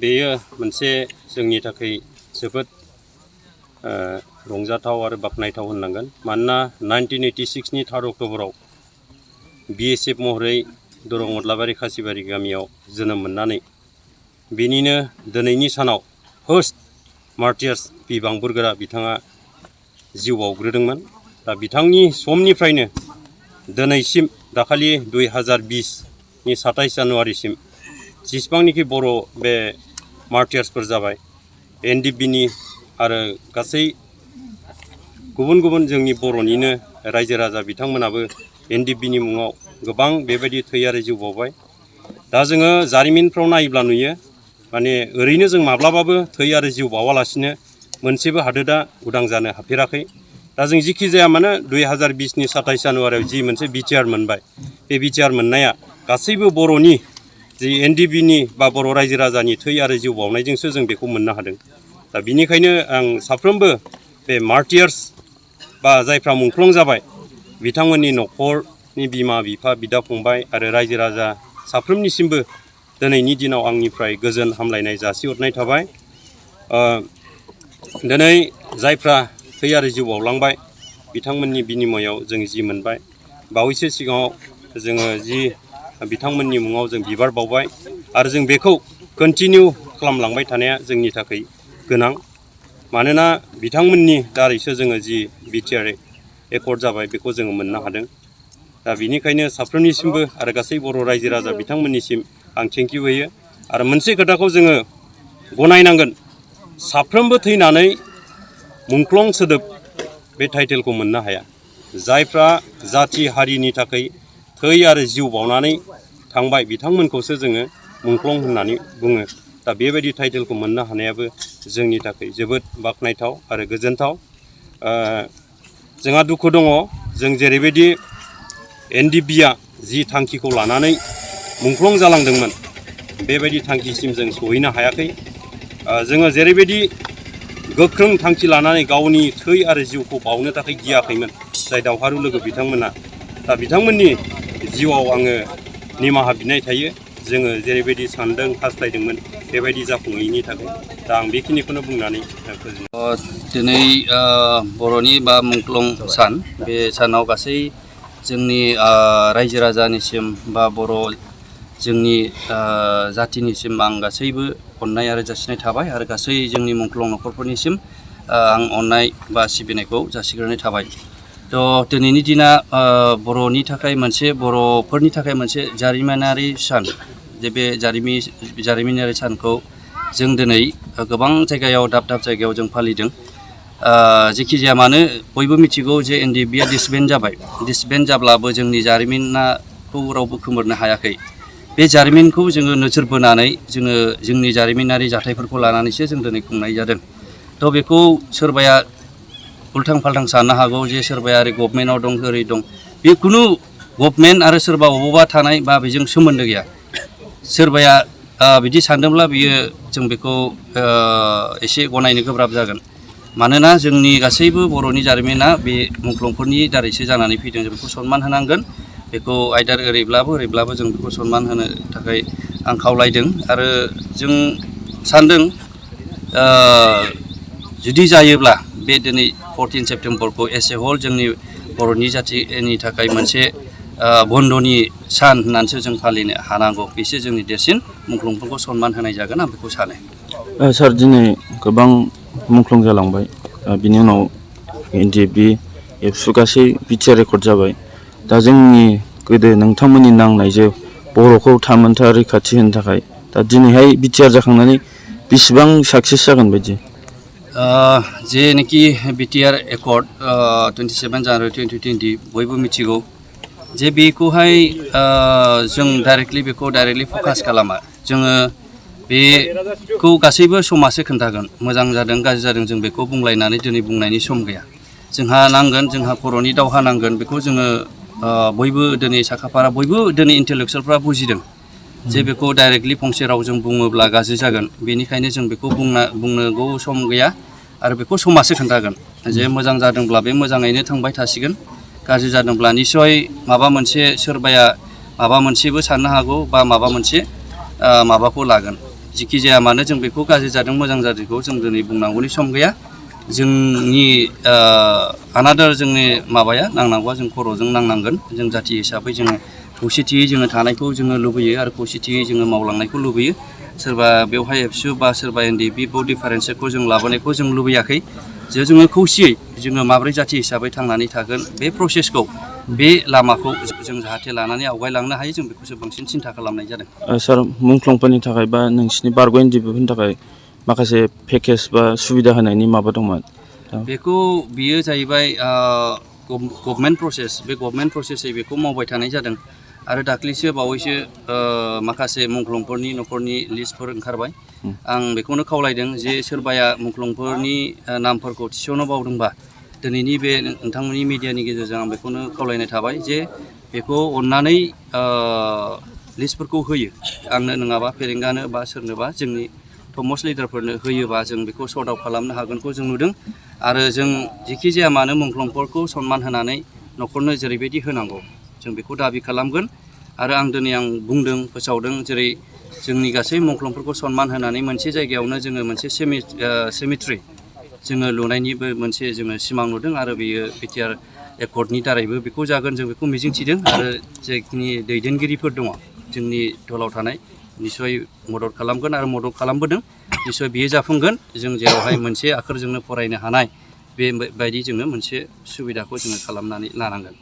बेयो मोनसे जोंनि थाखाय जोबोद रंजाथाव आरो बाख्नायथाव होननांगोन मानोना 1986 नि 3 अक्ट'बराव BSF महरै दरं मदलाबारि खासिबारि गामियाव जोनोम मोननानै बेनिनो दिनैनि सानाव फार्स्ट मार्टियार्स पि बांबुरगोरा बिथाङा जिउ बावग्रोदोंमोन। दा बिथांनि समनिफ्रायनो दिनैसिम दाखालि 2020 नि 27 जानुवारिसिम जेसेबांनिखि बर' बे मार्टियार्सफोर जाबाय NDPनि आरो गासै गुबुन गुबुन जोंनि बर'निनो रायजो राजा बिथांमोनाबो NDPनि मुङाव गोबां बेबायदि थै आरो जिउ बावबाय। दा जोङो जारिमिनफ्राव नायोब्ला नुयो माने ओरैनो जों माब्लाबाबो थै आरो जिउ बावालासिनो मोनसेबो हादोरा उदां जानो हाफेराखै। दा जों जिखि जाया मानो 2020 नि 27 जानुवारियाव जि मोनसे बिटिआर मोनबाय बे बिटिआर मोननाया गासैबो बर'नि जि NDPनि बा बर' रायजो राजानि थै आरो जिउ बावनायजोंसो जों बेखौ मोननो हादों। दा बिनिखायनो आं साफ्रोमबो बे मार्टियार्स बा जायफ्रा मुंख्लं जाबाय बिथांमोननि न'खरनि बिमा बिफा बिदा फंबाय आरो रायजो राजा साफ्रोमनिसिमबो दिनैनि दिनाव आंनिफ्राय गोजोन हामलायनाय जासिहरनाय थाबाय। दिनै जायफ्रा थै आरो जिउ बावलांबाय बिथांमोननि बिनिमयाव जों जि मोनबाय बावैसो सिगाङाव जोङो जि बिथांमोननि मुङाव जों बिबार बावबाय आरो जों बेखौ कन्टिनिउ खालामलांबाय थानाया जोंनि थाखाय गोनां मानोना बिथांमोननि दारैसो जोङो जि बिटिआर एकर्ड जाबाय बेखौ जोङो मोननो हादों। दा बिनिखायनो साफ्रोमनिसिमबो आरो गासै बर' रायजो राजा बिथांमोननिसिम आं थेंकिउ होयो आरो मोनसे खोथाखौ जोङो गनायनांगोन साफ्रोमबो थैनानै मुंख्लं सोदोब बे टाइटेलखौ मोननो हाया। जायफ्रा जाथि हारिनि थाखाय थै आरो जिउ बावनानै थांबाय बिथांमोनखौसो जोङो मुंख्लं होननानै बुङो। दा बेबायदि टाइटेलखौ मोननो हानायाबो जोंनि थाखाय जोबोद बाख्नायथाव आरो गोजोनथाव। जोंहा दुखु दङ जों जेरैबायदि NDPआ जि थांखिखौ लानानै मुंख्लं जालांदोंमोन बेबायदि थांखिसिम जों सहैनो हायाखै। जोङो जेरैबायदि गोख्रों थांखि लानानै गावनि थै आरो जिउखौ बावनो थाखाय गियाखैमोन जाय दावहारु लोगो बिथांमोना। दा बिथांमोननि जिउआव आङो निमाहा बिनाय थायो जोङो जेरैबायदि सानदों हास्थायदोंमोन बेबायदि जाफुङैनि थाखाय। दा आं बेखिनिखौनो बुंनानै फोजोबबाय। दिनै बर'नि बा मुंख्लं सान बे सानाव गासै जोंनि रायजो राजानिसिम बा बर' जोंनि जाथिनिसिम आं गासैबो अननाय आरो जासिनाय थाबाय आरो गासै जोंनि मुंख्लं न'खरफोरनिसिम आं अननाय बा सिबिनायखौ जासिग्रोनाय थाबाय। थ' दिनैनि दिना बर'नि थाखाय मोनसे बर'फोरनि थाखाय मोनसे जारिमिनारि सान। जे बे जारिमिनारि सानखौ जों दिनै गोबां जायगायाव दाब दाब जायगायाव जों फालिदों। जेखि जाया मानो बयबो मिथिगौ जे NDPआ डिसबेन्ड जाबाय। डिसबेन्ड जाब्लाबो जोंनि जारिमिनखौ रावबो खोमोरनो हायाखै। बे जारिमिनखौ जोङो नोजोर बोनानै जोङो जोंनि जारिमिनारि जाथायफोरखौ लानानैसो जों दिनै खुंनाय जादों। थ' बेखौ सोरबाया उल्थां फाल्थां साननो हागौ जे सोरबाया ओरै गभर्नमेन्टआव दं ओरै दं। बे खुनु गभर्नमेन्ट आरो सोरबा बबावबा थानाय बा बेजों सोमोन्दो गैया। सोरबाया बिदि सानदोंब्ला बियो जों बेखौ एसे गनायनो गोब्राब जागोन। मानोना जोंनि गासैबो बर'नि जारिमिना बे मुंख्लंफोरनि दारैसो जानानै फैदों। जों बेखौ सनमान होनांगोन। बेखौ आयदार ओरैब्लाबो जों बेखौ सनमान होनो थाखाय आं खावलायदों आरो जों सानदों जुदि जायोब्ला बे दिनै 14 सेप्तेम्बरखौ एस ए हल जोंनि बर'नि जाथिनि थाखाय मोनसे बन्दनि सान होननानैसो जों फालिनो हानांगौ। बेसो जोंनि देरसिन मुंख्लंफोरखौ सनमान होनाय जागोन आं बेखौ सानो। सार दिनै गोबां मुंख्लं जालांबाय बिनि उनाव NDP एबसु गासै बिटिआर रेकर्ड जाबाय। दा जोंनि गोदो नोंथांमोननि नांनायजों बर'खौ थामोनथा रैखाथि होनो थाखाय दा दिनैहाय बिटिआर जाखांनानै बेसेबां साक्सेस जागोन बायदि? जेनोखि बिटिआर एकर्ड 27 जानुवारि 2020 बयबो मिथिगौ जे बेखौहाय जों डाइरेक्टलि फकास खालामा। जोङो बेखौ गासैबो समाजसो खोन्थागोन मोजां जादों गाज्रि जादों जों बेखौ बुंलायनानै दिनै बुंनायनि सम गैया। जोंहा नांगोन जोंहा खर'नि दावहा नांगोन बेखौ जोङो बयबो दिनै साखाफारा बयबो दिनै इन्टेलेक्सुयेलफ्रा बुजिदों जे बेखौ डाइरेक्टलि फंसे रावजों बुङोब्ला गाज्रि जागोन। बेनिखायनो जों बेखौ बुंनांगौ सम गैया आरो बेखौ समाजसो खोन्थागोन जे मोजां जादोंब्ला बे मोजाङैनो थांबाय थासिगोन, गाज्रि जादोंब्ला निस्सय माबा मोनसे सोरबाया माबा मोनसेबो साननो हागौ बा माबा मोनसे माबाखौ लागोन। जिखि जाया मानो जों बेखौ गाज्रि जादों मोजां जादोंखौ जों दिनै बुंनांगौनि सम गैया जोंनि आनादार जोंनि माबाया नांनांगौआ जों खर'जों नांनांगोन जों जाथि हिसाबै जोङो खौसेथियै जोङो थानायखौ जोङो लुबैयो आरो खौसेथियै जोङो मावलांनायखौ लुबैयो सोरबा बेवहाय एबसु बा सोरबा एनडिएफबि बेव डिफारेन्सखौ जों लाबोनायखौ जों लुबैयाखै जे जोङो खौसेयै जोङो माब्रै जाथि हिसाबै थांनानै थागोन बे प्रसेसखौ बे लामाखौ जों जाहाथे लानानै आवगायलांनो हायो जों बेखौसो बांसिन सिन्था खालामनाय जादों सार मुंख्लंफोरनि थाखाय बा नोंसिनि बारग' एनडिएफबिफोरनि थाखाय माखासे पेकेज बा सुबिदा होनायनि माबा दंमोन बेखौ बियो जाहैबाय गभर्नमेन्ट प्रसेस बे गभर्नमेन्ट प्रसेसै बेखौ मावबाय थानाय जादों आरो दाख्लैसो बावैसो माखासे मुंख्लंफोरनि न'खरनि लिस्टफोर ओंखारबाय आं बेखौनो खावलायदों जे सोरबाया मुंख्लंफोरनि नामफोरखौ थिसननो बावदोंबा दिनैनि बे नोंथांमोननि मिडियानि गेजेरजों आं बेखौनो खावलायनाय थाबाय जे बेखौ अननानै लिस्टफोरखौ होयो आंनो नङाबा फेरेंगानो बा सोरनोबा जोंनि टपमस्ट लिडारफोरनो होयोबा जों बेखौ सर्ट आउट खालामनो हागोनखौ जों नुदों आरो जों जिखि जाया मानो मुंख्लंफोरखौ सनमान होनानै न'खरनो जेरैबायदि होनांगौ जों बेखौ दाबि खालामगोन आरो आं दिनै बुंदों फोसावदों जेरै जोंनि गासै मुंख्लंफोरखौ सनमान होनानै मोनसे जायगायावनो जोङो मोनसे सेमिट्रि जोङो लुनायनिबो मोनसे जोङो सिमां नुदों आरो बेयो बिटिआर एकर्डनि दारैबो बेखौ जागोन जों बेखौ मिजिंथिदों आरो जेखिनि दैदेनगिरिफोर दङ जोंनि दलाव थानाय निस्सय मदद खालामगोन आरो मदद खालामबोदों निस्सय बियो जाफुंगोन जों जेरावहाय मोनसे आखरजोंनो फरायनो हानाय बेबायदि जोङो मोनसे सुबिदाखौ जोङो खालामनानै लानांगोन